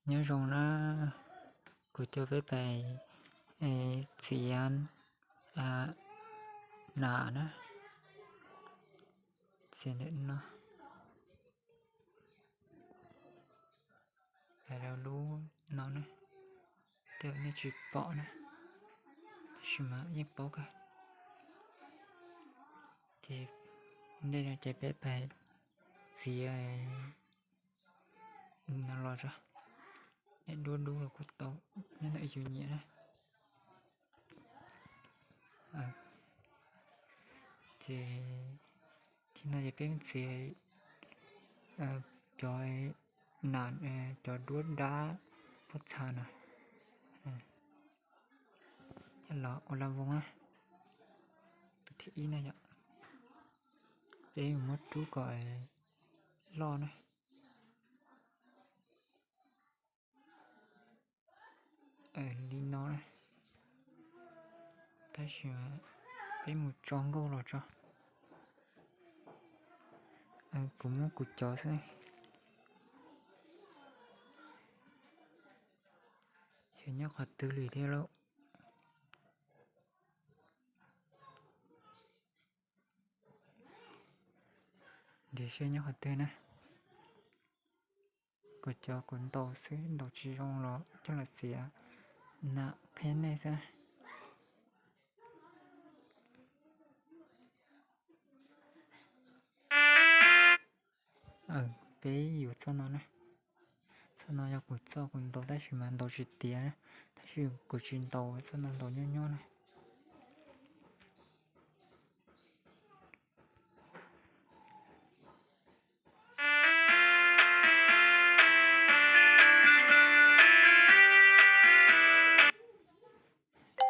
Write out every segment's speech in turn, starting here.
Nyob zoo na, kuv coj peb pais txiav nas na, txiav ntawm no, pais rau lub no na, tej nej tsis pom na, tab sis mas yeej paub kawg. Ces ntej no ces peb pais txiav no los tso, daim duab dub los kuj tau, nyob ntawm yus nyiam na. Ces thib no ces peb txiav cov nas, cov duab dab pob txha na, los ua la voos na. Tus thib ib na yom, peb muab rub kom loj na. Li no na, tab sis peb mus tso nkauj los tso. Kuv muab kuv cov xwb, xyov nyob qhov twg li thiab lauj. Nrhiav seb nyob qhov twg na. Kuv cov kuv ntaus xwb, ntaus tsis zoo los coj los txiav na, qhia nej xwb. Peb yuav txoj no na. Txoj no yog kuv txoj kuv ntaus tab sis mas ntaus tsis tiav, tab sis kuv tsis ntaus, txoj no ntaus nyuaj nyuaj na.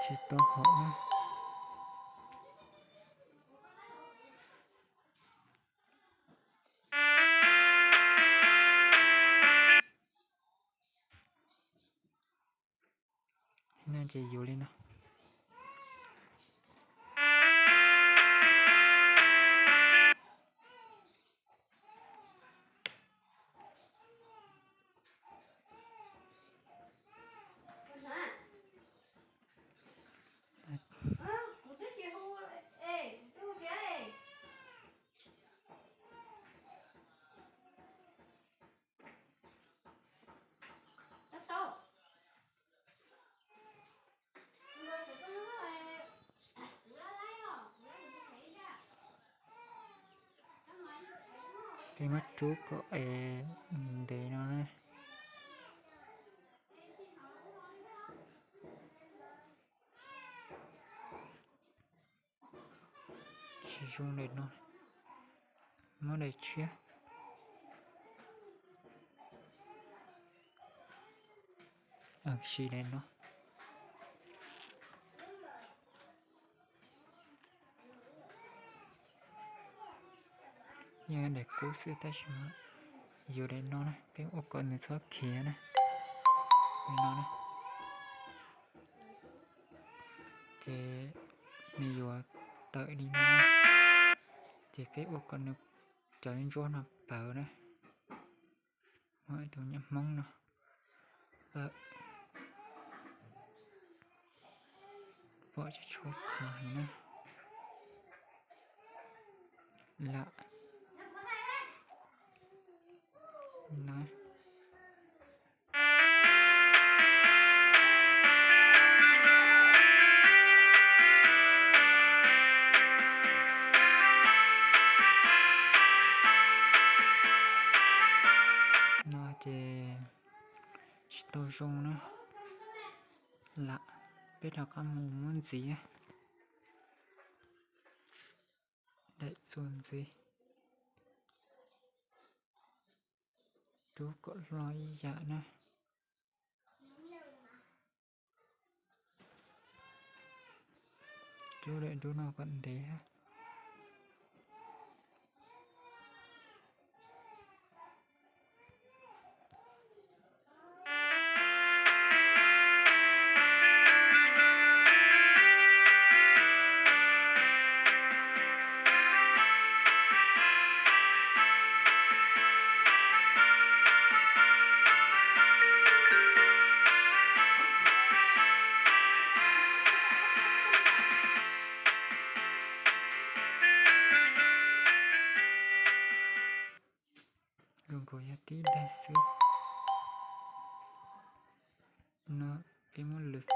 Tsis tau hom na. No ces yuav li no. Peb muab rub kom es ntev no na. Tsis zoo daim no, muab daim tshiab. Siv daim no. Yog daim kub xwb tab sis mas yuav daim no na, peb ua kom nws txhob khiav na. Li no na. Ces nws yuav tawm li no, ces peb ua kom nws cov ntsuab no pawv na. Muab tus nyuam hmoob no pawv, pom tsis tshua qhov heev na. Lam no. No ces tsis tau zoo na. Lam, peb rov qab mus muab ntxiv. Daim txuas ntxiv. Rub kom loj ib yam na. Rub daim rub no kom ntev. xwb. No peb muab lwm.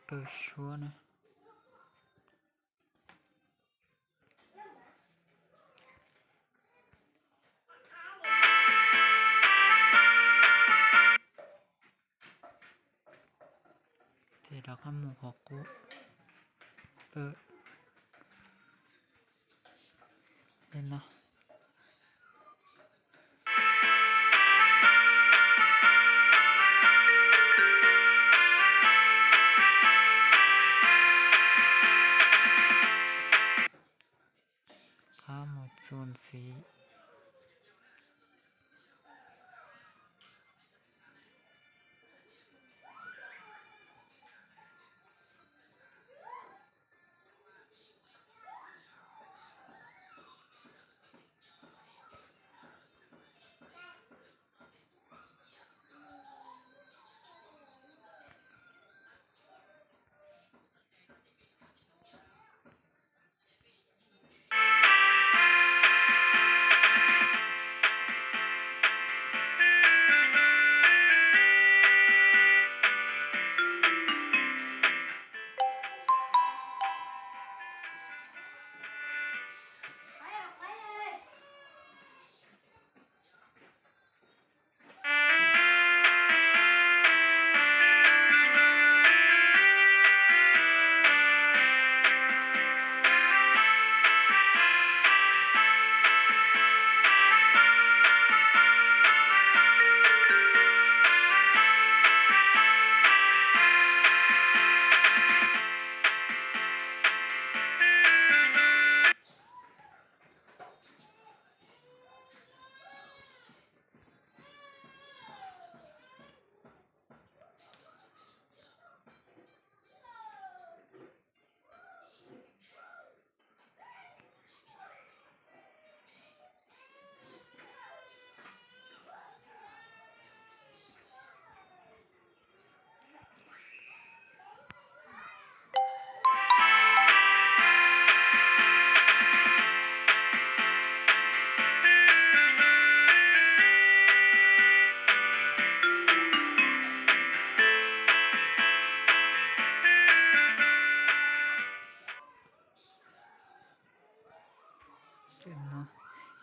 Pawg suab na. Ces rov qab mus qhov qub. Pawg no. Qab mus txuas ntxiv.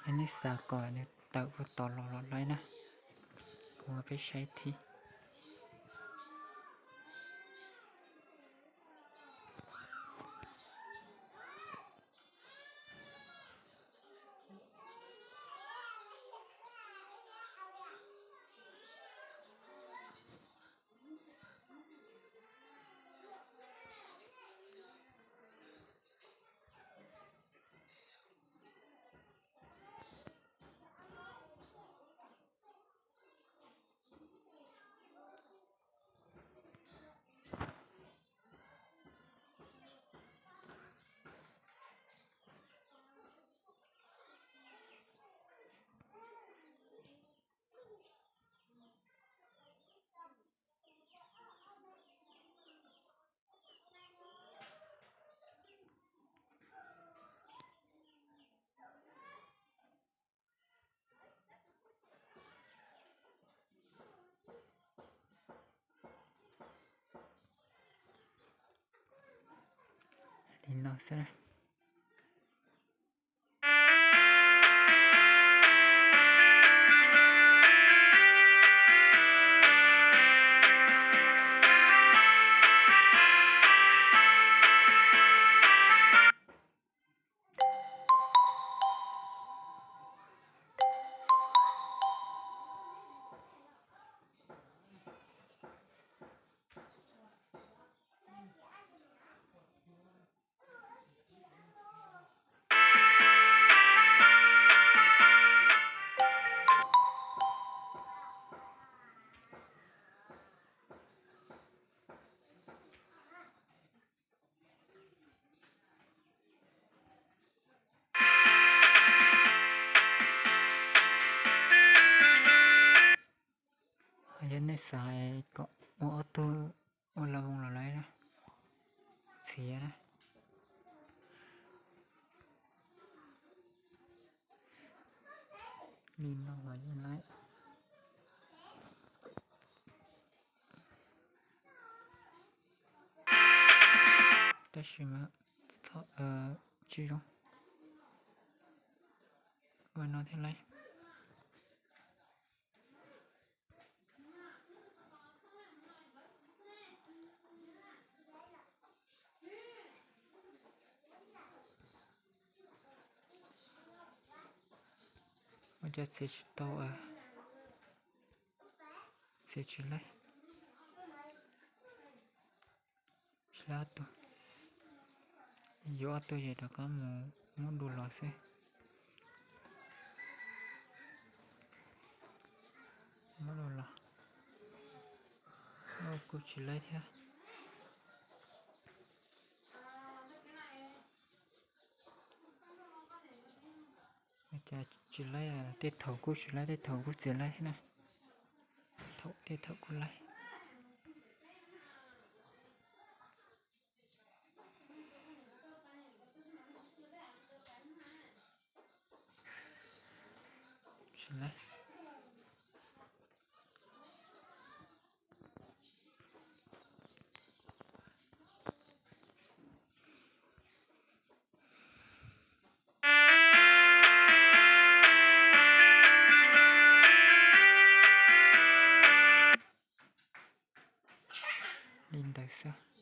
Yog nej xav kom nws tawm puag tod los los laib na, kuv ua peb saib thiab. Li no xwb na. Xav kom ua ob tug ua la voos los lawm na, txiav na. Li no los yeej laib. Tab sis mas tsis zoo. Ua no thiaj laib. Ua cas txiav tsis tau, txiav tsis laib. Hlab tug, yuav ob tug yog rov qab mus muab du los xwb. Muab du los, kuj tsis laib thiab. Cas tsis laib, tej thaum kuj tsis laib, tej thaum kuj txiav laib thiab na. Thaum, tej thaum kuj laib. Tsis laib. Li ntawd xwb.